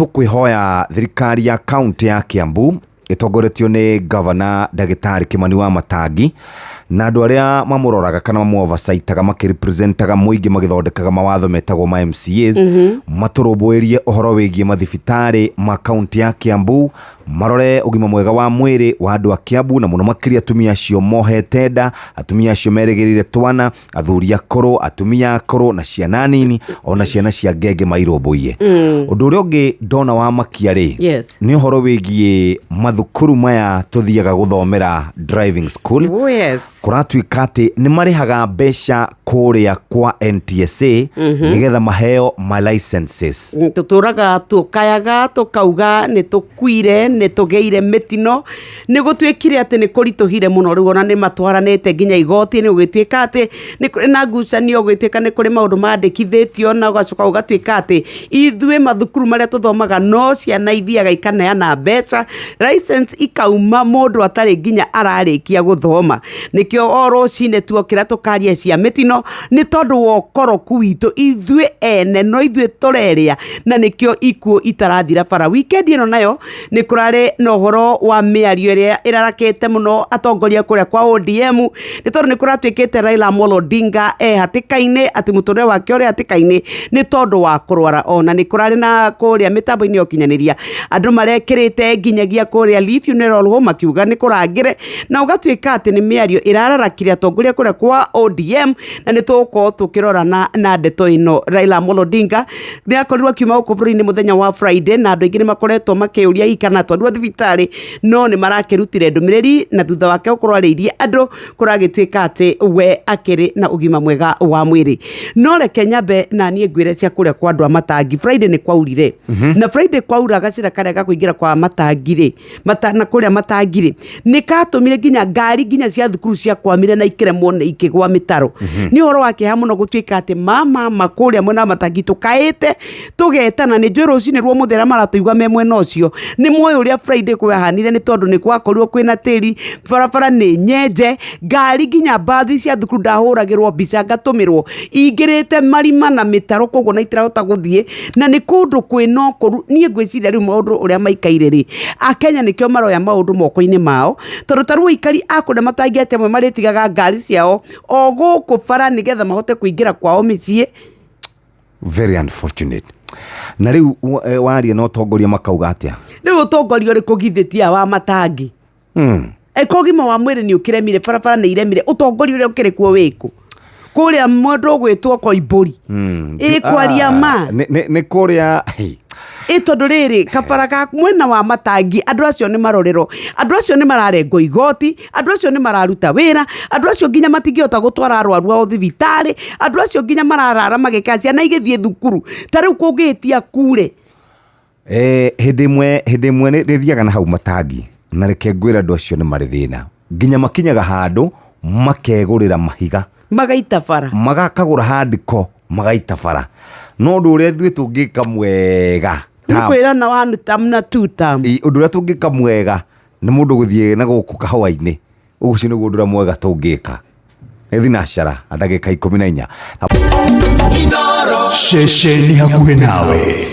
Tũkwĩhoya thirikari ya kaunti ya Kiambu ĩtongoretio nĩ ngavana ndagĩtarĩ Kĩmani wa Matangi na andũ arĩa mamũroraga kana mamu oversightaga makĩrepresentaga mũingĩ magĩthondekaga mawatho metagwo ma MCAs matũrũmbũĩrie ũhoro wĩgiĩ mathibitarĩ ma kaunti ya Kiambu, marore ũgima mwega wa mwĩrĩ wa andũ a Kiambu na mũno makĩria atumia acio mohete nda, atumia acio merĩgĩrĩire twana, athuri akũrũ, atumia akũrũ na ciana nini ona ciana cia ngenge mairũmbũiye. Ũndũ ũrĩa ũngĩ ndona wa makia rĩ, nĩ ũhoro wĩgiĩ mathukuru maya tũthiaga gũthomera driving school. Oh, yes. Kũratuĩka atĩ nĩ marĩhaga mbeca kũrĩa kwa NTSA nĩgetha maheo ma licenses. Tũtũraga tũkayaga tũkauga nĩ tũkuire, nĩ tũgĩire mĩtino. Nĩ gũtuĩkire atĩ nĩ kũritũhire mũno, rĩu ona nĩ matwaranĩte nginya igoti-inĩ, gũgĩtuĩka atĩ nĩ kũrĩ na ngucanio, gũgĩtuĩka nĩ kũrĩ maũndũ mandĩkithĩtio na ũgacoka ũgatuĩka atĩ ithuĩ mathukuru marĩa tũthomaga no ciana ithiaga ikaneana mbeca, license ikauma mũndũ atarĩ nginya ararĩkia gũthoma. Nĩkĩo o rũcinĩ tuokĩra tũkaria cia mĩtino, nĩ tondũ wa ũkoroku witũ ithuĩ ene, no ithuĩ tũrerĩa, na nĩkĩo ikuũ itarathira bara. Wikendi ĩno nayo nĩ kũrarĩ na ũhoro wa mĩario ĩrĩa ĩrarakĩte mũno atongoria kũrĩa kwa ODM, nĩ tondũ nĩ kũratuĩkĩte Raila Amolo Odinga e hatĩka-inĩ, atĩ mũtũrĩre wake ũrĩ hatĩka-inĩ nĩ tondũ wa kũrwara. Ona nĩ kũrarĩ na kũrĩa mĩtambo-inĩ ya ũkinyanĩria andũ marekĩrĩte nginyagia kũrĩa Lee Funeral Home makiuga nĩ kũrangĩre, na ũgatuĩka atĩ nĩ mĩario ĩrararakire atongoria kũrĩa kwa ODM, na nĩ tũgũkorwo tũkĩrora na ndeto ĩno. Raila Amolo Odinga nĩ akorirwo akiuma gũkũ bũrũri-inĩ mũthenya wa Friday, na andũ aingĩ nĩ makoretwo makĩũria hihi kana atwarirwo thibitarĩ, no nĩ marakĩrutire ndũmĩrĩri, na thutha wake gũkorwo arĩirie andũ kũragĩtuĩka atĩ we akĩrĩ na ũgima mwega wa mwĩrĩ. No reke nyambe na niĩ ngwĩre cia kũrĩa kwa andũ a Matangi, Friday nĩ kwaurire, na Friday kwaura gacĩra karĩa ga kũingĩra kwa Matangi rĩ, na kũrĩa Matangi rĩ, nĩ katũmire nginya ngari nginya cia thukuru ciakwamire na ikĩremwo nĩ ikĩgwa mĩtaro. Nĩ ũhoro wa kĩeha mũno gũtuĩka atĩ mama kũrĩa mwena wa Matangi tũkaĩte tũgetana, nĩ njũĩ rũcinĩ rwa ũmũthĩ arĩa maratũigua me mwena ũcio nĩ moĩ ũrĩa Friday kwahanire, nĩ tondũ nĩ gwakorirwo kwĩna tĩri, barabara nĩ nyenje, ngari nginya mbathi cia thukuru ndahũragĩrwo mbica ngatũmĩrwo ingĩrĩte marima na mĩtaro, koguo na itirahota gũthiĩ, na nĩ kũndũ kwĩna ũkũru. Niĩ ngwĩciria rĩu maũndũ ũrĩa maikaire rĩ, Akenya nĩkĩo maroya maũndũ moko-inĩ mao, tondũ ta rĩu aikari a kũrĩa Matangi atĩ amwe marĩtigaga ngari ciao o gũkũ bara nĩgetha mahote kũingĩra kwao mĩciĩ. Very unfortunate. Na rĩu waria na ũtongoria makauga atĩa? Rĩu ũtongoria ũrĩkũ githĩ ti aya wa Matangi? Eko ũgima wa mwĩrĩ nĩ ũkĩremire, barabara nĩ iremire, ũtongoria ũrĩa ũkĩrĩ kuo wĩkũ? Kũrĩa mũndũ ũgwĩtwo Koimbũri. Ĩ kwaria ma. Nĩ kũrĩa, hey. Ĩ tondũ rĩrĩ, kabara ga mwena wa Matangi, andũ acio nĩ marorerwo, andũ acio nĩ mararengwo igoti, andũ acio nĩ mararuta wĩra, andũ acio nginya matingĩhota gũtwara arwaru ao thibitarĩ, andũ acio nginya mararara magĩkaga ciana igĩthiĩ thukuru. Ta rĩu kũngĩhĩtia kure. Hĩndĩ ĩmwe, hĩndĩ ĩmwe nĩ thiaga na hau Matangi, na reke ngwĩre andũ acio nĩ marĩ thĩna. Nginya makinyaga handũ makegũrĩra mahiga. Magaita bara. Magakagũra handiko magaita bara. No ũndũ ũrĩa ithuĩ tũngĩka mwega ta Nĩ kwĩrana one term na two term. Ĩ, ũndũ ũrĩa tũngĩka mwega nĩ mũndũ gũthiĩ na gũkũ kahũa-inĩ. Ũcio nĩguo ũndũ ũrĩa mwega tũngĩka. Nĩ thinacara na ndagĩka 14. Ceceni hakuhĩ nawe.